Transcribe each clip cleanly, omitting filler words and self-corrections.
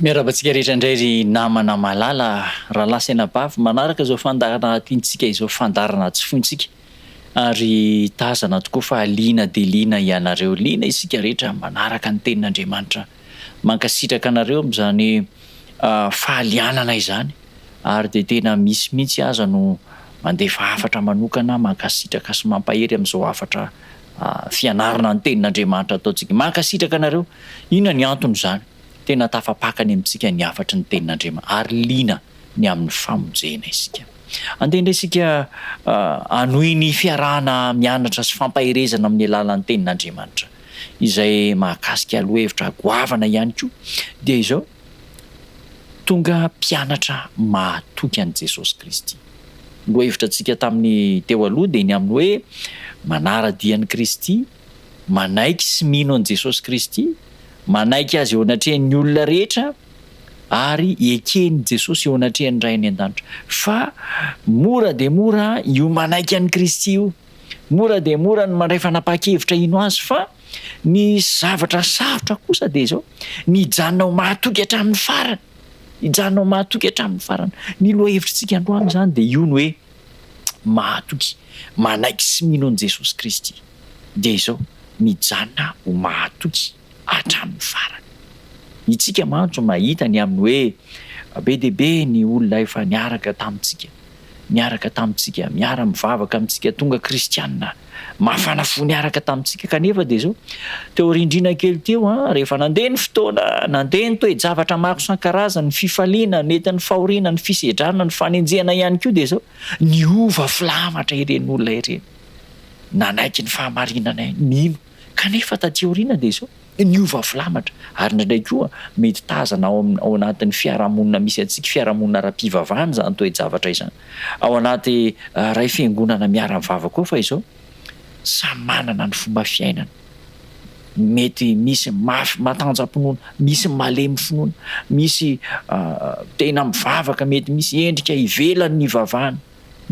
Miarahaba antsika rehetra indray ry namana malala, rahalahy sy anabavy manaraka izao fandaharana tiantsika izao fandaharana tsy fointsika ary tazana tokoa fa liana dia liana ianareo, liana isika rehetra manaraka ny tenin'Andriamanitra. Mankasitraka anareo amin'izany fahalianana izany ary dia tena misy mihitsy aza no mandefa hafatra manokana mankasitraka sy mampahery amin'izao hafatra fianarana ny tenin'Andriamanitra ataontsika. Mankasitraka anareo. Inona ny anton'izany? Tena tafapaka any amintsika ny hafatry ny tenin'Andriamanitra ary liana ny amin'ny famonjena isika. Andeha indray isika hanohy ny fiarahana mianatra sy fampaherezana amin'ny alalan'ny tenin'Andriamanitra izay mahakasika lohahevitra goavana ihany koa dia izao, Tonga mpianatra mahatoky an'i Jesosy Kristy. Ny lohahevitra antsika tamin'ny teo aloha dia ny amin'ny hoe manara-dia an'i Kristy, manaiky sy mino an'i Jesosy Kristy, manaiky Azy eo anatrehan'ny olona rehetra ary eken'i Jesosy eo anatrehan'ny Ray any an-danitra. Fa mora dia mora io manaiky an'i Kristy io. Mora dia mora ny mandray fanapahan-kevitra hino Azy fa ny zavatra sarotra kosa dia izao, ny hijanona ho mahatoky hatramin'ny farany. Hijanona ho mahatoky hatramin'ny farany. Ny lohahevitritsika androany izany dia io ny hoe mahatoky, manaiky sy mino an'i Jesosy Kristy. Dia izao, mijanona ho mahatoky hatramin'ny farany. Itsika mantsy mahita ny amin'ny hoe be dia be ny olona efa niaraka tamintsika, niaraka tamintsika, miara-mivavaka amintsika, tonga kristiana, mafana fo niaraka tamintsika, kanefa dia izao, teo aoriandriana kely teo an, rehefa nandeha ny fotoana, nandeha ny toe-javatra maro isan-karazany, ny fifaliana, nety ny fahoriana, ny fisedrana, ny fanenjehana ihany koa dia izao, niova filamatra ireny olona ireny, nanaiky ny fahamarinana, nino, kanefa taty aoriana dia izao, niova filamatra ary indraindray koa mety tazana ao amin'ny ao anatin'ny fiarahamonina misy antsika, fiarahamonina ara-pivavahana izany toe-javatra izany, ao anaty ray fiangonana miara-mivavaka ao fa izao samy manana ny fomba fiainany, mety misy mafy matanjam-pinoana, misy malemy finoana, misy tena mivavaka, mety misy endrika ivelany ny ivavahana.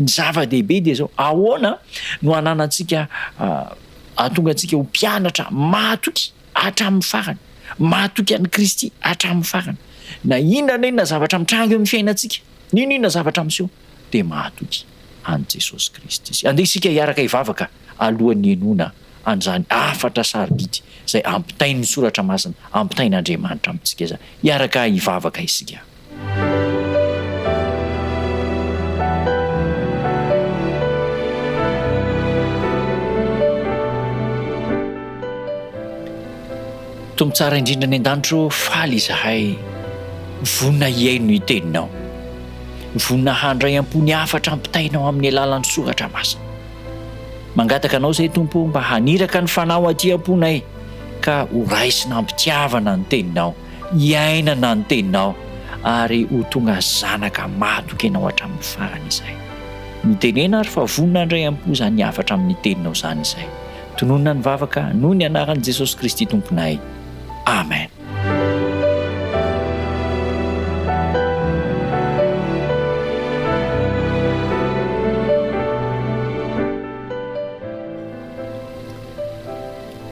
Ny zava-dehibe dia izao, ahoana no hananantsika hahatonga antsika ho mpianatra mahatoky hatramin'ny farany, mahatoky an'i Kristy hatramin'ny farany. Na inona na inona zavatra mitranga eo amin'ny fiainantsika, na inona inona zavatra miseho, dia mahatoky an'i Jesosy Kristy isika. Andeha isika hiaraka hivavaka alohan'ny henoana an'izany hafatra sarobidy izay ampitain'ny Soratra Masina, ampitain'Andriamanitra amintsika izany. Hiaraka hivavaka isika. Tompo tsara indrindra any an-danitra ô, faly izahay vonona hihaino ny teninao, vonona handray am-po ny hafatra ampitainao amin'ny alalan'ny soratra masina. Mangataka anao izay Tompo mba haniraka ny fanahy ho aty am-ponay ka ho raisina am-pitiavana ny teninao. hiainana ny teninao ary ho tonga zanaka mahatoky anao hatramin'ny farany izahay. Mitenena ary fa vonona handray am-po izany hafatra amin'ny teninao izany izahay. Tononina ny vavaka noho ny anaran'i Jesosy Kristy Tomponay. Amen.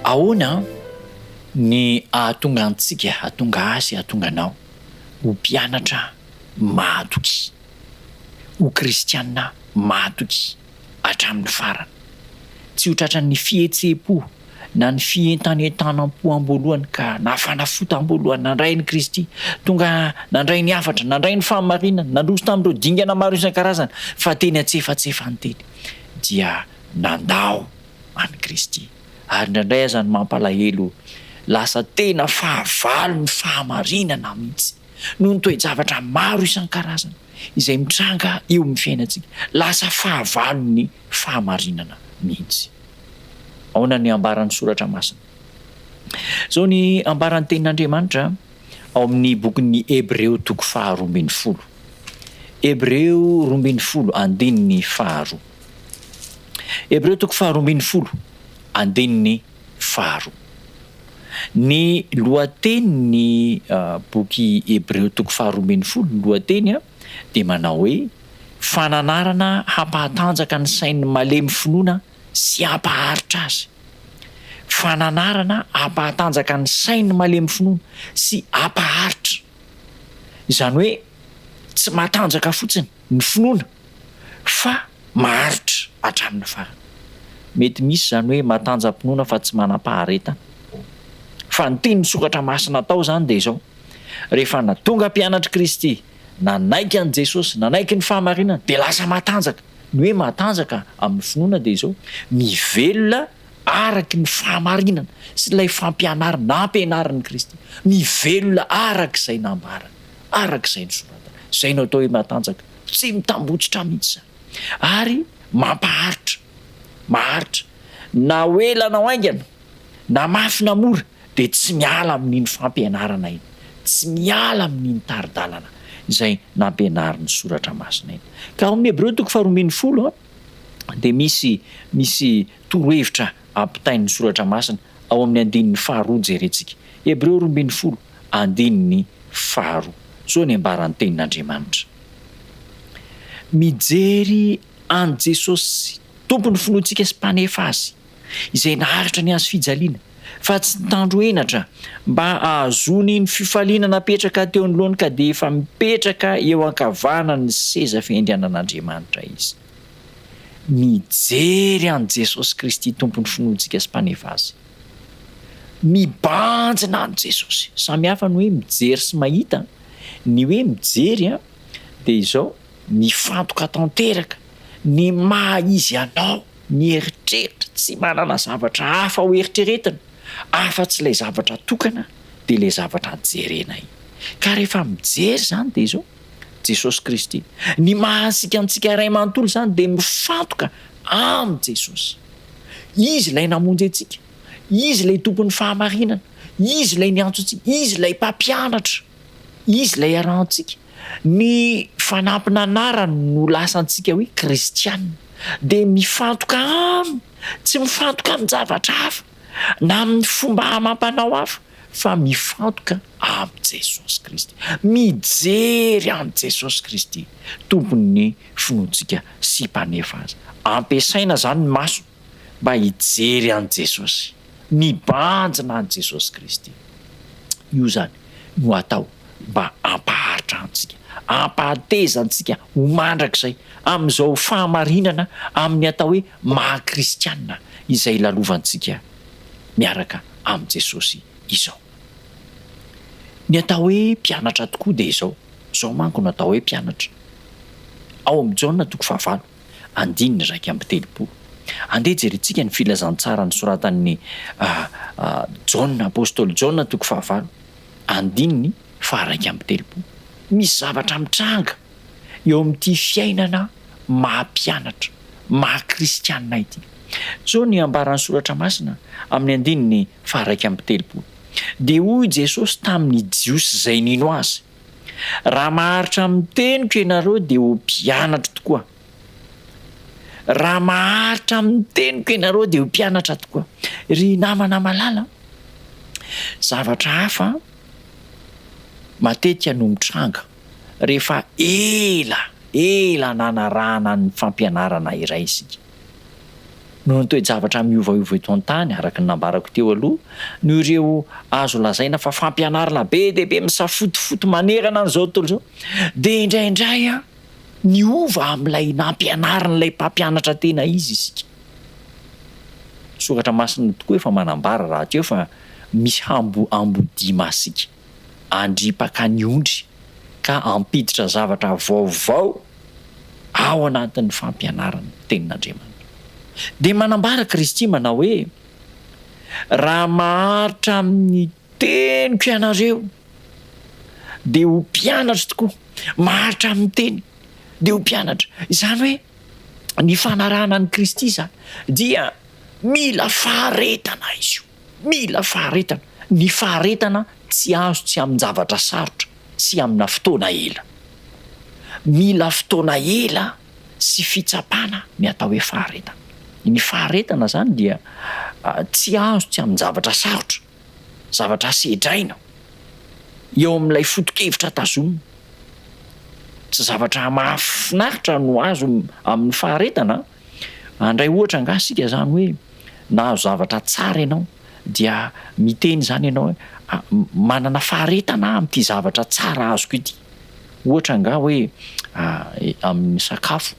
Ahoana Ny hahatonga antsika, hahatonga ahy sy hahatonga anao ho mpianatra mahatoky, ho kristiana mahatoky hatramin'ny farany. Tsy ho tratran'ny fihetseham-po na ny fientanentanam-po am-boalohany ka nafana fo tam-boalohany, nandray an'i Kristy, tonga nandray ny hafatra, nandray ny fahamarinana, nandroso tamin'ireo dingana maro isan-karazany, fa teny antsefatsefany teny dia nandao an'i Kristy. Ary indraindray aza ny mampalahelo lasa tena fahavalon'ny fahamarinana mihitsy noho ny toe-javatra maro isan-karazany izay mitranga eo amin'ny fiainantsika, lasa fahavalon'ny fahamarinana mihitsy. Ahoana ny ambaran'ny Soratra Masina? Izao ny ambaran'ny Tenin'Andriamanitra ao amin'ny bokin'ny Hebreo toko faharoa ambin'ny folo. Hebreo 12 andininy faharoa. Hebreo toko faharoa ambin'ny folo, andininy faharoa. Ny lohatenin'ny boky Hebreo toko faharoa ambin'ny folo, ny lohateny dia manao hoe, Fananarana hampahatanjaka ny sain'ny malemy finoana sy hampaharitra azy. Fananarana hampahatanjaka ny sain'ny malemy finoana sy hampaharitra. Izany hoe tsy matanjaka fotsiny ny finoana fa maharitra hatramin'ny farany. Mety misy izany hoe matanja-pinoana fa tsy manam-paharetana. Fa ny tian'ny soratra masina atao izany dia izao, rehefa natonga mpianatr'i Kristy, nanaiky an'i Jesosy, nanaiky ny fahamarinana, dia lasa matanjaka. Ny hoe matanjaka amin'ny finoana dia izao, mivelona araky ny fahamarinana sy ilay fampianarana nampianarin'i Kristy, mivelona araka izay nambarany, araka izay nosoratany. Izay no atao hoe matanjaka, tsy mitambotsitra mihitsy izany. Ary mampaharitra, maharitra, na ho ela na ho haingana, na mafy na mora, dia tsy miala amin'iny fampianarana iny, tsy miala amin'iny tari-dalana izay nampianarin'ny Soratra Masina iny. Ka ao amin'ny Hebreo toko faharoa ambin'ny folo dia misy misy torohevitra ampitain'ny Soratra Masina ao amin'ny andininy faharoa jerentsika. Hebreo 12 andininy faharoa. Izao ny ambaran'ny Tenin'Andriamanitra. Mijery an'i Jesosy Tompon'ny finoantsika sy Mpanefa azy, izay naharitra ny hazo fijaliana, fa tsy nitandro henatra, mba hahazoany ny fifaliana napetraka teo anoloany ka dia efa mipetraka eo ankavanan'ny seza fiandrianan'Andriamanitra izy. Mijery an'i Jesosy Kristy Tompon'ny finoantsika sy Mpanefa azy. Mibanjina an'i Jesosy. Samy hafa ny hoe mijery sy mahita. Ny hoe mijery dia izao, mifantoka tanteraka ny maha izy anao. Ny eritreritra, tsy manana zavatra hafa ho eritreretina afa-tsy ilay zavatra tokana dia ilay zavatra jerena iny. Ka rehefa mijery izany dia izao, Jesosy Kristy. Ny maha antsika antsika iray manontolo izany dia mifantoka amin'i Jesosy. Izy ilay namonjy antsika, Izy ilay Tompon'ny fahamarinana, Izy ilay niantso antsika, Izy ilay Mpampianatra. Izy ilay iarahantsika. Ny fanampin'anarany no lasa antsika hoe kristiana. Dia mifantoka aminy, tsy mifantoka amin-javatra hafa, na amin'ny fomba amam-panao hafa, fa mifantoka amin'i Jesosy Kristy. Mijery an'i Jesosy Kristy, Tompon'ny finoantsika sy Mpanefa azy. Ampiasaina izany ny maso mba hijery an'i Jesosy, mibanjina an'i Jesosy Kristy. Io izany no atao mba hampaharitra antsika, hampahateza antsika ho mandrakizay amin'izao fahamarinana amin'ny atao hoe maha kristiana izay lalovantsika miaraka amin'i Jesosy izao. Ny atao hoe mpianatra tokoa dia izao, izao manko no atao hoe mpianatra. Ao amin'ny Jaona toko fahavalo, andininy 31. Andeha jerentsika ny filazantsara nosoratan'i Jaona, apostoly Jaona toko fahavalo, andininy faha-31. Misy zavatra mitranga eo amin'ity fiainana maha mpianatra, maha kristiana ity. Izao ny ambaran'ny Soratra Masina amin'ny andininy faha-31, Dia hoy Jesosy tamin'ny Jiosy izay nino Azy, Raha maharitra amin'ny teniko ianareo dia ho mpianatro tokoa. Raha maharitra amin'ny teniko ianareo dia ho mpianatra tokoa. Ry namana malala, zavatra hafa matetika no mitranga rehefa ela ela nanarahana ny fampianarana iray isika. Noho ny toe-javatra miovaova eto an-tany, araka ny nambarako teo aloha, noho ireo azo lazaina fa fampianarana be dia be misafotofoto manerana an'izao tontolo izao, dia indraindray niova amin'ilay nampianarin'ilay mpampianatra tena izy isika. Ny Soratra Masina tokoa efa manambara rahateo fa misy hambo ambodia masiaka handripaka ny ondry ka hampiditra zavatra vaovao ao anatin'ny fampianarana ny Tenin'Andriamanitra. Dia manambara Kristy manao hoe, Raha maharitra amin'ny teniko ianareo, dia ho mpianatro tokoa. Maharitra amin'ny teny, dia ho mpianatra. Izany hoe, ny fanarahana an'i Kristy izany dia mila faharetana izy io. Mila faharetana. Ny faharetana tsy azo tsy amin-javatra sarotra sy amina fotoana ela. Mila fotoana ela sy fitsapana ny atao hoe faharetana. Ny faharetana izany dia tsy azo tsy amin-javatra sarotra, zavatra sedraina eo amin'ilay foto-kevitra tazomina. Tsy zavatra mahafinaritra no azo amin'ny faharetana. Handray ohatra angaha isika izany hoe nahazo zavatra tsara ianao dia miteny izany ianao hoe manana faharetana aho amin'ity zavatra tsara azoko ity. Ohatra angaha hoe amin'ny sakafo,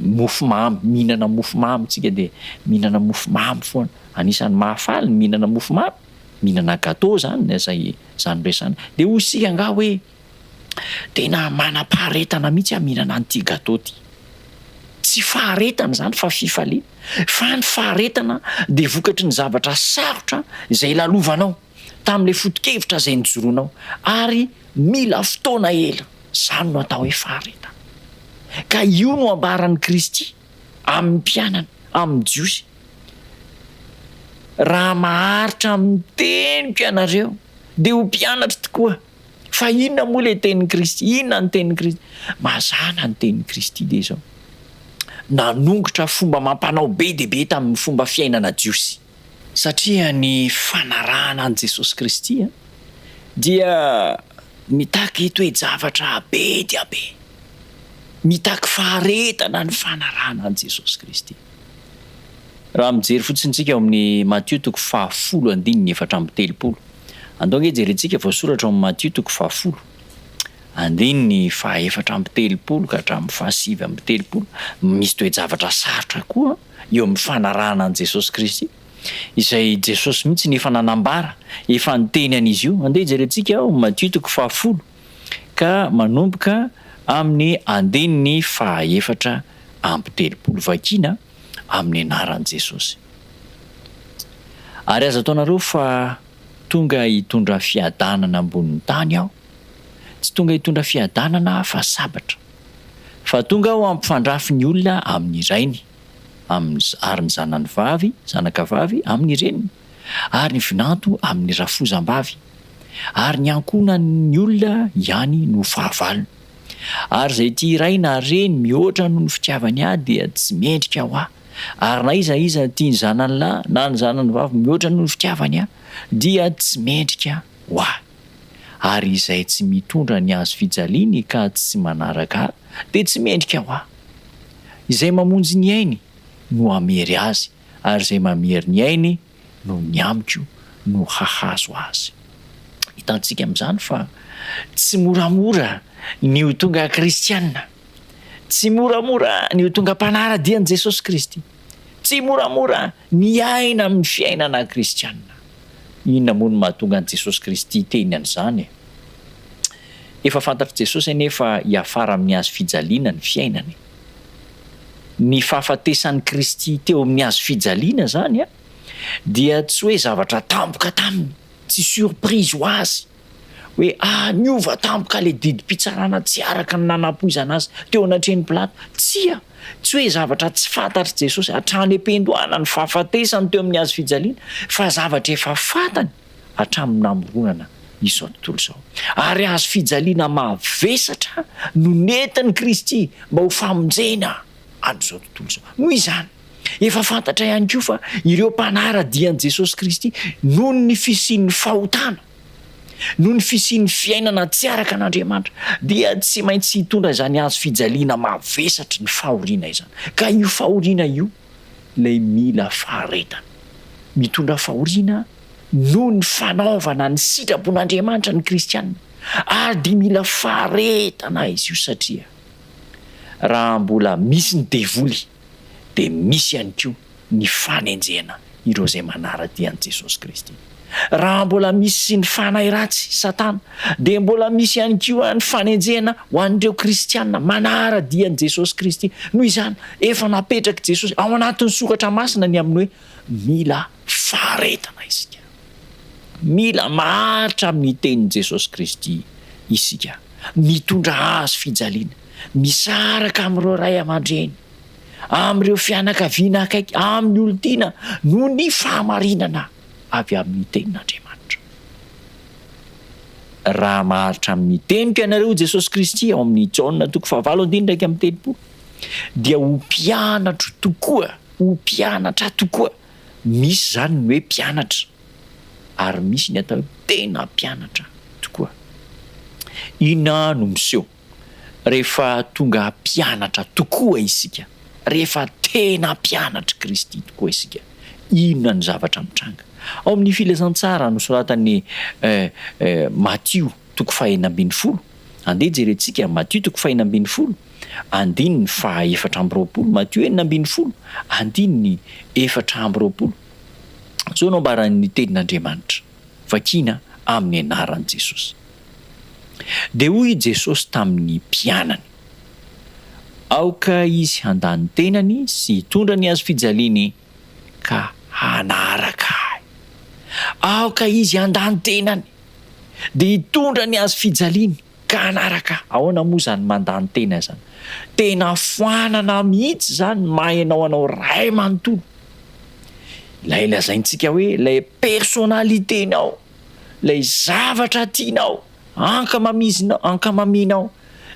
mofo mamy, mihinana mofo mamy tsika dia mihinana mofo mamy foana. Anisan'ny mahafaly ny mihinana mofo mamy, mihinana gateau zany izay izany resahana. Dia hoy isika angaha hoe tena manam-paharetana mihitsy aho mihinana an'ity gateau ity. Tsy faharetana izany fa fifaliana. Fa ny faharetana dia vokatry ny zavatra sarotra izay lalovanao tamin'ilay foto-kevitra izay nijoroanao ary mila fotoana ela. Izany no atao hoe faharetana. Ka io no ambaran'i Kristy amin'ny mpianany, amin'ny Jiosy, Raha maharitra amin'ny teniko ianareo, dia ho mpianatro tokoa. Fa inona moa ilay tenin'i Kristy? Inona ny tenin'i Kristy? Mazàna ny tenin'i Kristy dia izao, nanongotra fomba amam-panao be dia be tamin'ny fomba fiainana jiosy. Satria ny fanarahana an'i Jesosy Kristy dia mitaky toe-javatra be dia be. Mitaky faharetana ny fanarahana an'i Jesosy Kristy. Raha mijery fotsiny isika ao amin'ny Matio toko fahafolo andininy 34. Andao ange jerentsika voasoratra ao amin'ny Matio toko fahafolo andininy faha-34 ka hatramin'ny faha-39. Misy toe-javatra sarotra koa eo amin'ny fanarahana an'i Jesosy Kristy, izay Jesosy mihitsy no efa nanambara, efa niteny an'izy io. Andeha hijerentsika ao Matio toko fahafolo ka manomboka amin'ny andininy faha-34. Vakina amin'ny anaran'i Jesosy. Ary aza ataonareo fa tonga hitondra fiadanana ambonin'ny tany aho. Tsy tonga hitondra fiadanana aho fa sabatra. Fa tonga aho hampifandrafy ny olona amin'ny rainy, amin'ny, ary ny zanany vavy, zanaka vavy, amin'ny reniny, ary ny vinanto amin'ny rafozam-bavy, ary ny ankohonan'ny olona ihany no fahavalony. Ary izay tia ray na reny mihoatra noho ny fitiavany ahy dia tsy mendrika ho ahy, ary na iza iza tia ny zanany lahy na ny zanany vavy mihoatra noho ny fitiavany ahy dia tsy mendrika ho ahy. Ary izay tsy mitondra ny hazo fijaliany ka tsy manaraka ahy dia tsy mendrika ho ahy. Izay mamonjy ny ainy no hamery azy, ary izay mamery ny ainy noho ny amiko no hahazo azy. Hitantsika amin'izany fa tsy moramora ny ho tonga kristiana, tsy moramora ny ho tonga mpanara-dia an'i Jesosy Kristy, tsy moramora ny hiaina amin'ny fiainana kristiana. Inona moa no mahatonga an'i Jesosy Kristy hiteny an'izany e? Efa fantatr'i Jesosy anie fa hiafara amin'ny hazo fijaliana ny fiainany. Ny fahafatesan'i Kristy teo amin'ny hazo fijaliana izany dia tsy hoe zavatra tampoka taminy, tsy surprise ho azy hoe ah niova tampoka ilay didim-pitsarana tsy araka ny nanampoizana azy teo anatrehan'i Pilato. Tsia, tsy hoe zavatra tsy fantatr'i Jesosy hatrany am-piandohana ny fahafatesany teo amin'ny hazo fijaliana fa zavatra efa fantany hatramin'ny namoronana izao tontolo izao. Ary hazo fijaliana mavesatra no nentin'i Kristy mba ho famonjena an'izao tontolo izao. Noho izany, efa fantatra ihany koa fa ireo mpanara-dia an'i Jesosy Kristy, noho ny fisian'ny fahotana, noho ny fisian'ny fiainana tsy araka an'Andriamanitra, dia tsy maintsy hitondra izany hazo fijaliana mavesatry ny fahoriana izany. Ka io fahoriana io ilay mila faharetana. Mitondra fahoriana noho ny fanaovana ny sitrapon'Andriamanitra ny kristiana, ary dia mila faharetana izy io satria raha mbola misy ny devoly dia misy ihany koa ny fanenjehana ireo izay manara-dia an'i Jesosy Kristy. Raha mbola misy ny fanahy ratsy, Satana, dia mbola misy ihany koa ny fanenjehana ho an'ireo kristiana manara-dia an'i Jesosy Kristy. Noho izany, efa napetrak'i Jesosy ao anatin'ny Soratra Masina ny amin'ny hoe mila faharetana isika. Mila maharitra amin'ny tenin'i Jesosy Kristy isika. Mitondra hazo fijaliana, misaraka amin'ireo ray aman-dreny, amin'ireo fianakaviana akaiky, amin'ny olon-tiana noho ny fahamarinana avy amin'ny Tenin'Andriamanitra. Raha maharitra amin'ny teniko ianareo, hoy Jesosy Kristy ao amin'ny Jaona toko fahavalo andininy 31, dia ho mpianatro tokoa, ho mpianatra tokoa. Misy izany ny hoe mpianatra, ary misy ny atao hoe tena mpianatra tokoa. Inona no miseho? Rehefa tonga mpianatra tokoa isika, rehefa tena mpianatr'i Kristy tokoa isika, inona no zavatra mitranga? Ao amin'ny Filazantsara nosoratan'i Matio toko fahenina ambinifolo, Andeha jerentsika Matio toko fahena 16, andininy faha 24, Matio 16, andininy 24. Izao no ambaran'ny Tenin'Andriamanitra, vakina amin'ny anaran'i Jesosy. Dia hoy i Jesosy tamin'ny mpianany, Aoka izy handà ny tenany sy hitondra ny hazofijaliany ka hanaraka ahy. Aoka izy handà ny tenany, dia hitondra ny hazofijaliany ka hanaraka ahy. Ahoana moa izany mandà ny tena izany? Tena foanana mihitsy izany ny maha ianao anao ray manontolo. Ilay lazaintsika hoe ilay personnalité-nao, ilay zavatra tianao ankamamizinao, ankamamianao,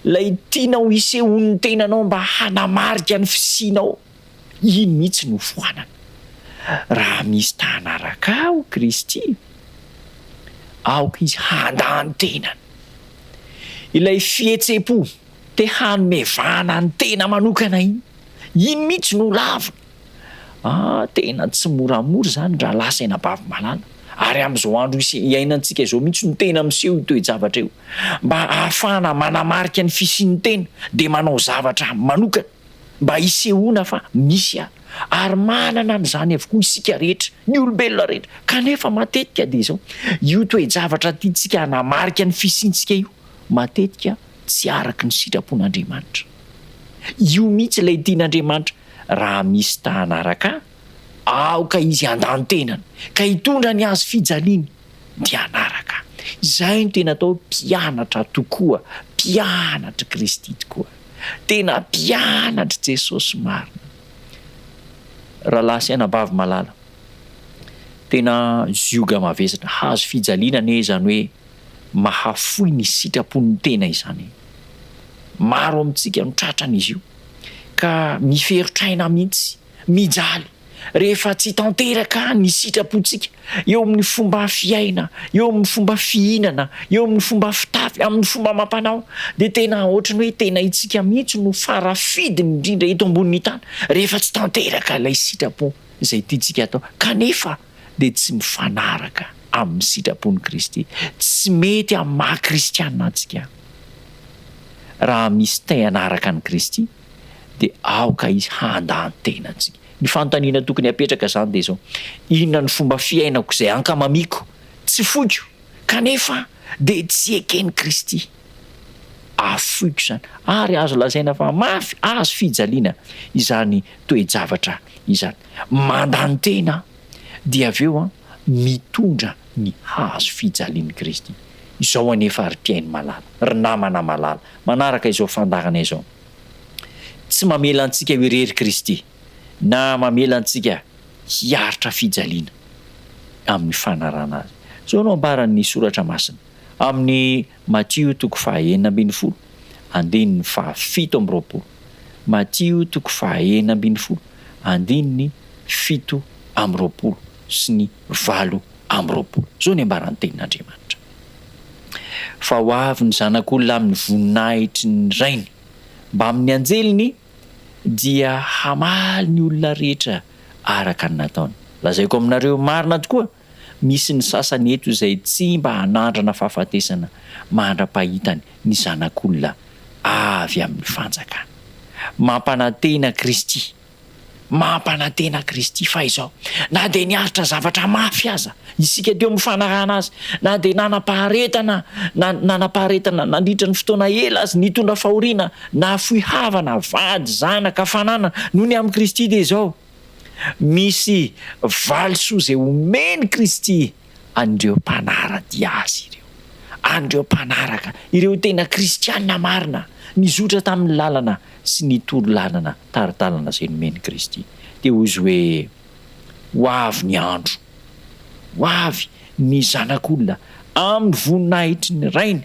ilay tianao hisehoan'ny tenanao mba hanamarika ny fisianao, iny mihitsy no foanana. Raha misy ta hanaraka ahy, hoy Kristy, aoka izy handà ny tenany. Ilay fihetseham-po te hanome vahana ny tena manokana iny, iny mihitsy no lavina. Ah, tena tsy moramora izany rahalahy sy anabavy malala. Ary amin'izao andro iainantsika izao mihitsy no tena miseho io toe-javatra io. Mba hahafahana manamarika ny fisian'ny tena dia manao zavatra manokana mba hisehoana fa misy aho. Ary manana an'izany avokoa isika rehetra, ny olombelona rehetra. Kanefa matetika dia izao, io toe-javatra tiantsika hanamarika ny fisiantsika io, matetika tsy araka ny sitrapon'Andriamanitra. Io mihitsy ilay tian'Andriamanitra, raha misy ta hanaraka ahy, aoka izy handà ny tenany, ka hitondra ny hazo fijaliany, dia hanaraka ahy. Izay no tena atao hoe mpianatra tokoa, mpianatr'i Kristy tokoa. Tena mpianatr'i Jesosy marina. Rahalahy sy anabavy malala, tena zioga mavesatra, hazo fijaliana anie izany hoe mahafoy ny sitrapon'ny tena izany. Maro amintsika no tratran'izy io, ka miferotraina mihitsy, mijaly, rehefa tsy tanteraka ny sitrapontsika eo amin'ny fomba fiaina, eo amin'ny fomba fihinana, eo amin'ny fomba fitafy, amin'ny fomba amam-panao, dia tena ohatran'ny hoe tena itsika mihitsy no farafidiny indrindra eto ambonin'ny tany, rehefa tsy tanteraka ilay sitrapo izay tiantsika atao. Kanefa dia tsy mifanaraka amin'ny sitrapon'i Kristy. Tsy mety amin'ny maha kristiana antsika. Raha misy te hanaraka an'i Kristy dia aoka izy handà ny tenantsika. Ny fanontaniana tokony hapetraka izany dia izao, inona ny fomba fiainako izay ankamamiako, tsy foiko, kanefa dia tsy eken'i Kristy? Afoiko izany. Ary azo lazaina fa mafy azo fijaliana izany toe-javatra izany. Mandà ny tena dia avy eo mitondra ny hazo fijalian'i Kristy. Izao anefa ry mpihaino malala, ry namana malala, manaraka izao fandaharana izao, tsy mamela antsika ho irery Kristy, na mamela antsika hiaritra fijaliana amin'ny fanarahana Azy. Izao no ambaran'ny Soratra Masina amin'ny Matio toko faha 16, andininy faha 27. Matio toko faha 16, andininy 27 sy ny 28. Izao ny ambaran'ny Tenin'Andriamanitra, Fa ho avy ny Zanak'olona amin'ny voninahitry ny Rainy, mbamin'ny anjeliny, dia hamaly ny olona rehetra araka ny nataony. Lazaiko aminareo marina tokoa, Misy ny sasany eto izay tsy mba hanandrana fahafatesana mandra-pahitany ny Zanak'olona avy amin'ny fanjakana. Mampanantena Kristy, mampanantena Kristy fa izao, na dia niaritra zavatra mafy aza isika teo amin'ny fanarahana Azy, na dia nanam-paharetana, na nanam-paharetana nandritra ny fotoana ela aza, nitondra fahoriana, nahafoy havana, vady, zanaka, fananana, noho ny amin'i Kristy dia izao, Misy valisoa izay omen'i Kristy an'ireo mpanara-dia Azy ireo, an'ireo mpanaraka, ireo tena kristiana marina, nizotra tamin'ny lalana sy ny torolalana, tari-dalana izay nomen'i Kristy. Dia hoy Izy hoe, Ho avy ny andro, ho avy ny Zanak'olona amin'ny voninahitry ny Rainy,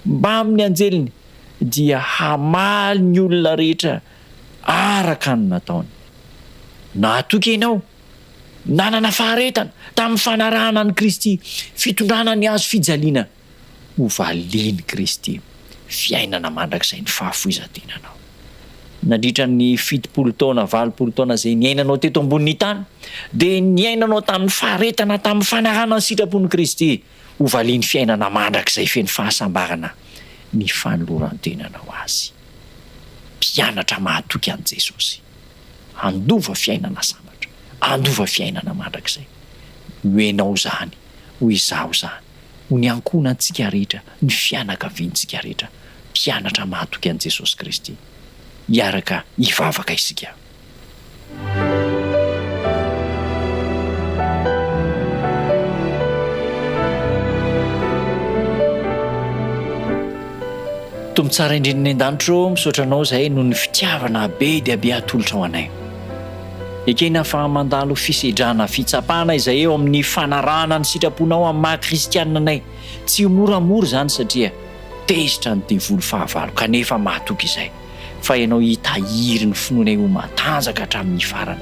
mbamin'ny anjeliny, dia hamaly ny olona rehetra araka ny nataony. Nahatoky ianao, nanana faharetana tamin'ny fanarahana an'i Kristy, fitondrana ny hazo fijaliana ho valian'i Kristy, fiainana mandrakizay ny fahafoizan-tenanao. Nandritra ny 70 taona, 80 taona izay niainanao teto ambonin'ny tany, dia niainanao tamin'ny faharetana tamin'ny fanarahana ny sitrapon'i Kristy ho valian'ny fiainana mandrakizay feno fahasambarana. Ny fanoloran-tenanao Azy. Mpianatra mahatoky an'i Jesosy. Handova fiainana sambatra, handova fiainana mandrakizay. Ho ianao izany, ho izaho izany, ho ny ankohonantsika rehetra, ny fianakaviantsika rehetra. Mpianatra mahatoky an'i Jesosy Kristy. Hiaraka hivavaka isika. Tompo tsara indrindra any an-danitra ô, misaotra anao izahay noho ny fitiavana be dia be atolotrao anay. Ekena fa mandalo fisedrana, fitsapana izay eo amin'ny fanarahana ny sitraponao amin'ny maha kristianina anay. Tsy ho moramora izany satria tezitra ny devoly fahavalo kanefa mahatoky izay. Fa Ianao hitahiry ny finoanay ho matanjaka hatramin'ny farany.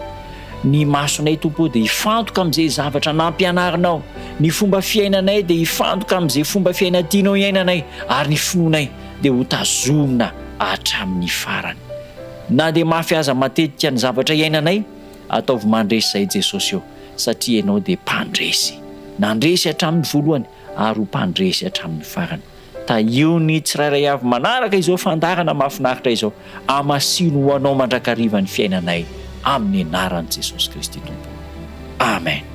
Ny masonay, Tompo ô, dia hifantoka amin'izay zavatra nampianarinao, ny fomba fiainanay dia hifantoka amin'izay fomba fiaina tianao hiainanay, ary ny finoanay dia hotazomina hatramin'ny farany. Na dia mafy aza matetika ny zavatra iainanay, ataovy mandresy izahay Jesosy ô, satria Ianao dia Mpandresy. Nandresy hatramin'ny voalohany ary ho Mpandresy hatramin'ny farany. Tahio ny tsirairay avy manaraka izao fandaharana mahafinaritra izao. Amasino ho Anao mandrakariva ny fiainanay amin'ny anaran'i Jesosy Kristy Tompo. Amen.